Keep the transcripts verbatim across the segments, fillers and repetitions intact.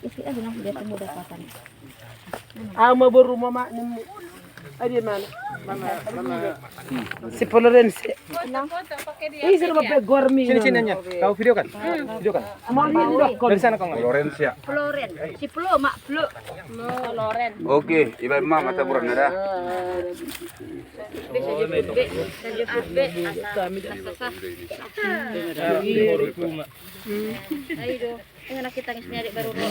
Isi aja nah, biar semua dapatan. Au ma boru mama ni. Ai dia mana? Si Florensi. Ih, suruh bebe gormi. Sini, sini, Nya. Kau video kan? Video kan? Mau lihat dok. Dari sana kau. Florensia. Floren. Si Flo, Mak Flo. Floren. Oke, iba ma mata buran ada. Bisa jemput be, bisa jemput be. Asal, asal, asal. Ayo dong. Eh, anak kita tangis ni adik baru ro.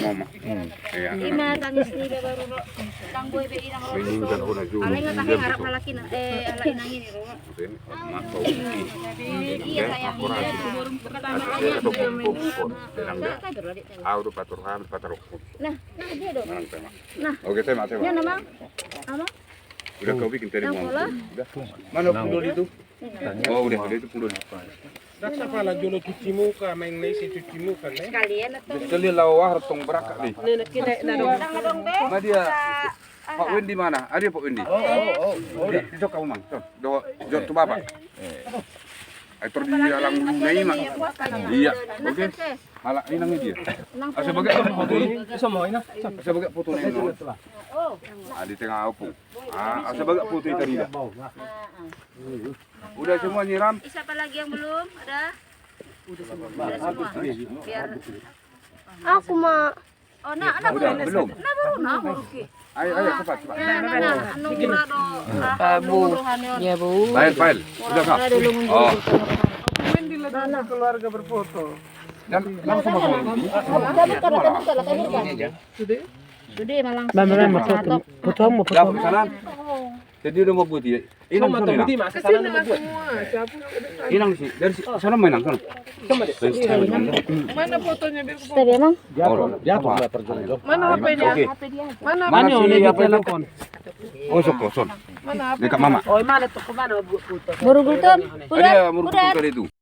Ima tangis ni baru ro. Tanggo ibe inang ro. Alai nggak tahu harap laki na, eh, alai inang ini ro. Iya sayang, ini baru pertama kali. Nah, nah, dia dong. Nah. Oke, tema, tema. Dia nama? Apa? Udah kau bikin tadi mau. Udah. Mana pundol itu? Oh, udah, udah itu pundol. Rasa pala jolo cuci muka, main nasi cuci muka, ne? Sekalian atau? Sekalian lawa hartong berakak nih. Nah dia. Pak Wendy mana? Ada Pak Wendy? Oh, oh, oh. Di, di jok kamu, Mang. Jok tu bapak. Ai tor di alang rumah ini, Mang. Iya, oke. Halak ini nang dia. Asa bagak foto ini. Asa bagak foto ini. Ah, di tengah opung. Ah, asa bagak foto ini tadi dah. Udah semua nyiram? Siapa lagi yang belum? Ada? Udah semua. Biar aku ma. Oh, nah, nah, belum. Nah, baru nah, oke. Ayo, ayo, cepat, cepat. Nah, nah, nah, anu murah do. Ah, bu. Ya, bu. File, file. Udah kah? Oh. Keluarga berfoto. Dan langsung masuk. Sudah, malang. Foto, foto, foto. Jadi udah mau buat ya. Inang, inang sih. Dari sana mainan sana. Mana fotonya? Tadi emang. Dia tuh nggak terjun. Mana H P-nya? Mana H P-nya? Oh, sok, sok. Mana H P-nya? Dekat mama. Oh, mana tuh? Kemana buat foto? Baru gultom. Udah, baru gultom tadi itu.